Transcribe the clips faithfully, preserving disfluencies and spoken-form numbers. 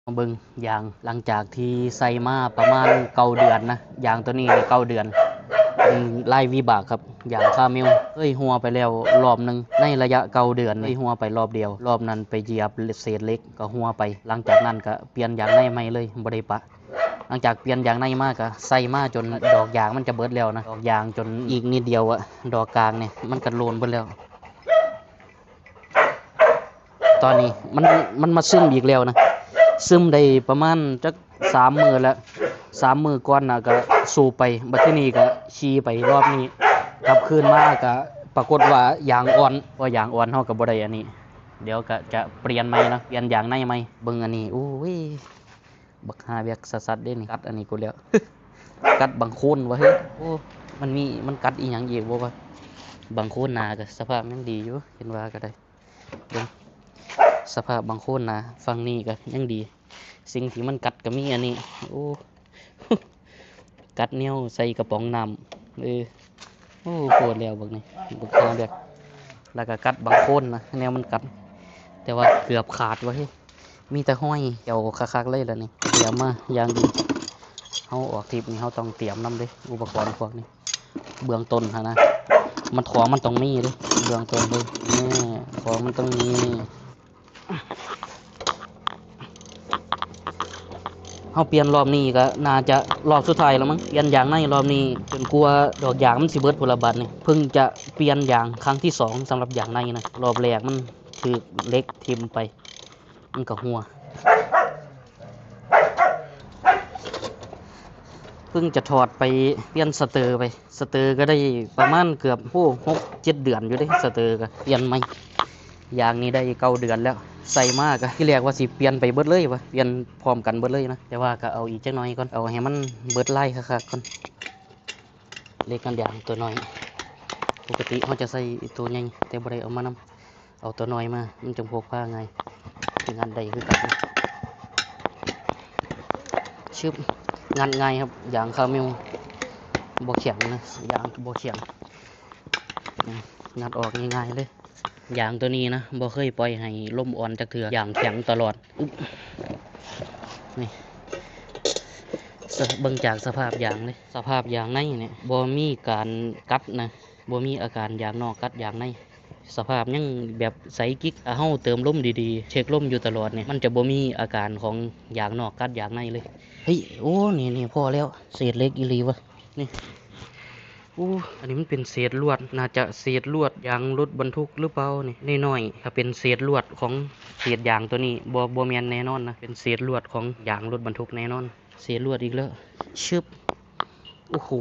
มาเบิ่งยางหลังจากที่ใส่มาประมาณเก้าเดือนนะ ยางตัวนี้นี่เก้าเดือน เป็นลายวิบากครับ ยางคาเมล เคยหัวไปแล้วรอบหนึ่ง ในระยะเก้าเดือน เคยหัวไปรอบเดียว รอบนั้นไปเหยียบเศษเหล็กก็หัวไป หลังจากนั้นก็เปลี่ยนยางในใหม่เลย บ่ได้ปะ หลังจากเปลี่ยนยางในมาก็ใส่มาจนดอกยางมันจะเบิดแล้วนะ ดอกยางจนอีกนิดเดียวอะ ดอกกลางเนี่ยมันก็โลนเบิดแล้ว ตอนนี้มัน มันมาซึมอีกแล้วนะ ซึมได้ประมาณจักสามมื้อแล้ว สามมื้อก่อนน่ะก็สูบไป บัดทีนี้ก็ขี่ไปรอบนี้ กลับคืนมาก็ปรากฏว่ายางอ่อน พอยางอ่อนเฮาก็บ่ได้อันนี้ เดี๋ยวก็จะเปลี่ยนใหม่นะ เปลี่ยนยางในใหม่ เบิ่งอันนี้ โอ้ย บักห่าแบกสัสๆเด้นี่ กัดอันนี้กูแล้ว กัดบังโคลนวะเฮ้ย โอ้ มันมี มันกัดอีหยังอีกบ่วะ บังโคลนหนาก็สภาพยังดีอยู่ เห็นว่าก็ได้ เบิ่ง สภาพบังโคลนหนา ฝั่งนี้ก็ยังดี สิ่งที่มันกัดก็มีอันนี้ โอ้ กัดแนวใส่กระป๋องน้ำ เออ โอ้ โคตรแล้วบักนี่ บักห่าแบก แล้วก็กัดบังโคลนนะ แนวมันกัด แต่ว่าเกือบขาดวะเฮ้ย มีแต่ห้อยเกี่ยวคักๆเลยล่ะนี่ เตรียมมาอย่างดี เฮาออกทริปนี่เฮาต้องเตรียมนำเด้ อุปกรณ์พวกนี้ เบื้องต้นหั้นนะ มัน ของมันต้องมีเด้ เบื้องต้นเลย นี่ ของมันต้องมี เฮาเปลี่ยนรอบนี้ก็น่าจะรอบสุดท้ายแล้วมั้ง เปลี่ยนยางในรอบนี้ จนกว่าดอกยางมันสิเบิดพุ้นละบาดนี่ เพิ่งจะเปลี่ยนยางครั้งที่สองสำหรับยางในนะ รอบแรกมันถืกเหล็กทิ่มไป มันก็หัว เพิ่งจะถอดไปเปลี่ยนสเตอร์ไป สเตอร์ก็ได้ประมาณเกือบ โอ้ หกเจ็ดเดือนอยู่เด้ สเตอร์ก็เปลี่ยนใหม่ ยางนี้ได้เก้าเดือนแล้ว ใส่มาก็ทีแรกว่าสิเปลี่ยนไปเบิดเลยวะ เปลี่ยนพร้อมกันเบิดเลยนะ แต่ว่าก็เอาอีกจักหน่อยก่อน เอาให้มันเบิดลายคักๆก่อน เหล็กงัดยางตัวน้อย ปกติเฮาจะใส่ตัวใหญ่ แต่บ่ได้เอามานำ เอาตัวน้อยมา มันจั่งพกพาง่าย งัดได้คือกัน ชึบ งัดง่ายครับ ยางคาเมล บ่แข็งนะ ยางบ่แข็ง งัดออกง่ายๆเลย ยางตัวนี้นะ บ่เคยปล่อยให้ลมอ่อนจักเทื่อ ยางแข็งตลอด อุ๊บ นี่ สะ เบิ่งจากสภาพยางเลย สภาพยางในเนี่ย บ่มีการกัดนะ บ่มีอาการยางนอกกัดยางใน สภาพยังแบบใสกิ๊ก ถ้าเฮาเติมลมดีๆ เช็คลมอยู่ตลอดเนี่ย มันจะบ่มีอาการของยางนอกกัดยางในเลย เฮ้ย โอ้ นี่ นี่ พอแล้ว เศษเหล็กอีหลีวะ นี่ อู้ อันนี้มันเป็นเศษลวด น่าจะเศษลวดยางรถบรรทุกหรือเปล่านี่ น้อยๆ ถ้าเป็นเศษลวดของเศษยางตัวนี้ บ่ บ่แม่นแน่นอนนะ เป็นเศษลวดของยางรถบรรทุกแน่นอน เศษลวดอีกแล้ว ชึบ โอ้โห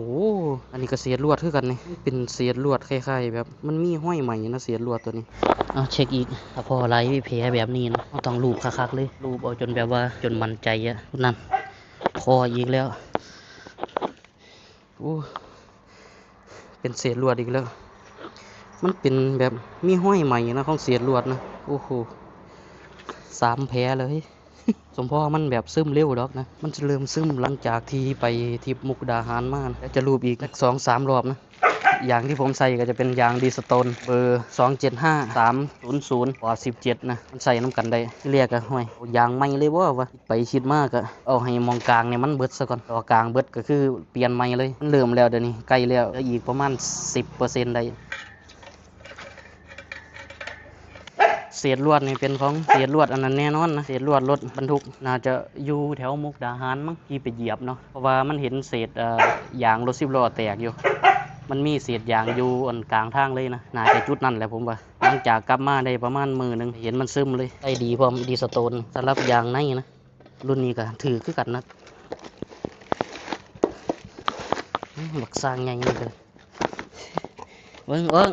อันนี้ก็เศษลวดคือกันนี่ เป็นเศษลวดคล้ายๆ แบบ มันมีห้อยไหมนะ เศษลวดตัวนี้ เอาเช็คอีก ถ้าพอไหลแผลแบบนี้นะ เราต้องลูบคักๆเลย ลูบเอาจนแบบว่าจนมั่นใจอะ นั่น พออีกแล้ว โอ้ เป็นเศษลวดอีกแล้ว มันเป็นแบบมีห้อยไหมนะ ของเศษลวดนะ โอ้โห สามแผลเลย สมพ่อมันแบบซึมเร็วดอกนะ มันจะเริ่มซึมหลังจากที่ไปทริปมุกดาหารมานะ แล้วจะลูบอีกสักสองสามรอบนะ ยางที่ผมใส่ก็จะเป็นยางดีสโตนเบอร์ สองเจ็ดห้า สามศูนย์ศูนย์ ปอด สิบเจ็ด นะ มันใส่นำกันได้ ที่แรกก็ห้วย เอายางใหม่เลยบ่วะ ไปคิดมาก็เอาให้หม่องกลางเนี่ยมันเบิดซะก่อน ดอกกลางเบิดก็คือเปลี่ยนใหม่เลย มันเริ่มแล้วเดี๋ยวนี้ ใกล้แล้ว เหลืออีกประมาณ สิบเปอร์เซ็นต์ ได้ เศษลวดนี่เป็นของเศษลวดอันนั้นแน่นอนนะ เศษลวดรถบรรทุก น่าจะอยู่แถวมุกดาหารมั้ง ที่ไปเหยียบเนาะ เพราะว่ามันเห็นเศษ เอ่อ ยางรถสิบล้อแตกอยู่ มันมีเศษยางอยู่อันกลางทางเลยนะ น่าจะจุดนั่นแหละผมว่า หลังจากกลับมาได้ประมาณมื้อหนึ่ง เห็นมันซึมเลย ได้ดีพร้อม ดีสโตน สำหรับยางในนะ รุ่นนี้ก็ถืกคือกันนะ อื้อ บักสร้างใหญ่นี่ก็เลย เบิ่ง เบิ่ง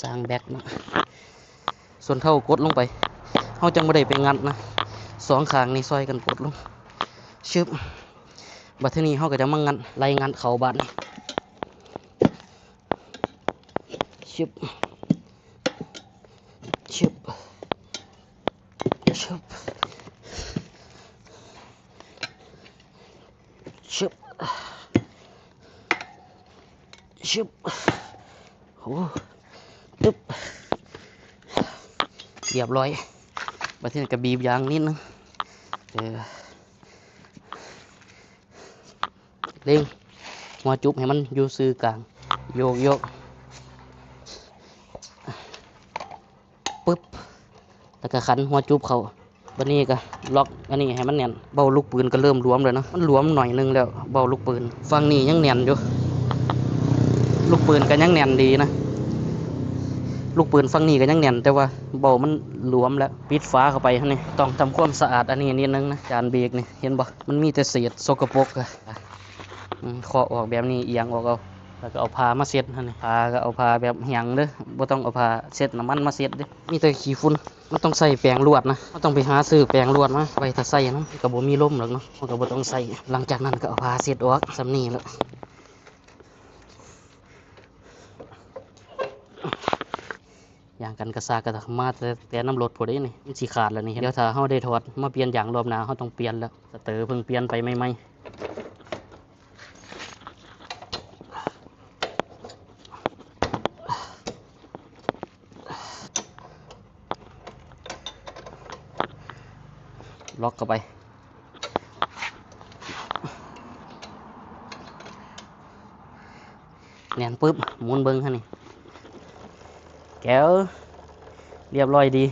สร้างแบกเนาะ ส้นเท้ากดลงไป เฮาจั่งบ่ได้ไปงัดนะ สองข้างนี่ซอยกันกดลง ชึบ บัดทีนี้เฮาก็จะมางัด ไล่งัดเข้าบาดนี้ ชึบ ชึบ ชึบ ชึบ ชึบ โอ้ ตึ๊บ เรียบร้อย บัดทีนี้ก็บีบยางนิดนึง เออ เล็งหัวจุบให้มันอยู่ซื่อกลาง โยกโยก ปึ๊บ แล้วก็ขันหัวจุบเข้า บัดนี้ก็ล็อกอันนี้ให้มันแน่น เบ้าลูกปืนก็เริ่มหลวมแล้วนะ มันหลวมหน่อยนึงแล้ว เบ้าลูกปืน ฝั่งนี้ยังแน่นอยู่ ลูกปืนก็ยังแน่นดีนะ ลูกปืนฝั่งนี้ก็ยังแน่น แต่ว่าเบ้ามันหลวมแล้ว ปิดฝาเข้าไปนี่ ต้องทำความสะอาดอันนี้นิดนึงนะ จานเบรกนี่ เห็นบ่ มันมีแต่เศษสกปรกอะ อืม เคาะออกแบบนี้ เอียงออกเอา แล้วก็เอาผ้ามาเช็ดหั่นนี่ ผ้าก็เอาผ้าแบบแห้งเด้อ บ่ต้องเอาผ้าเช็ดน้ำมันมาเช็ดเด้ มีแต่ขี้ฝุ่น มันต้องใช้แปรงลวดนะ มันต้องไปหาซื้อแปรงลวดมาไว้ถ้าใช้นะ ก็บ่มีลมหรอกเนาะ มันก็บ่ต้องใช้ หลังจากนั้นก็เอาผ้าเช็ดออก ส่ำนี้แหละ ยางกันกระซากกระมาแต่ แต่นำรถพุ้นเด้นี่ มันสิขาดแล้วนี่ เดี๋ยวถ้าเฮาได้ถอดมาเปลี่ยนยางรอบหน้า เฮาต้องเปลี่ยนแล้ว สเตอร์เพิ่งเปลี่ยนไปใหม่ๆ ล็อกเข้าไป แน่นปึ๊บ หมุนเบิ่งหั่นนี่ แจ๋ว เรียบร้อยดี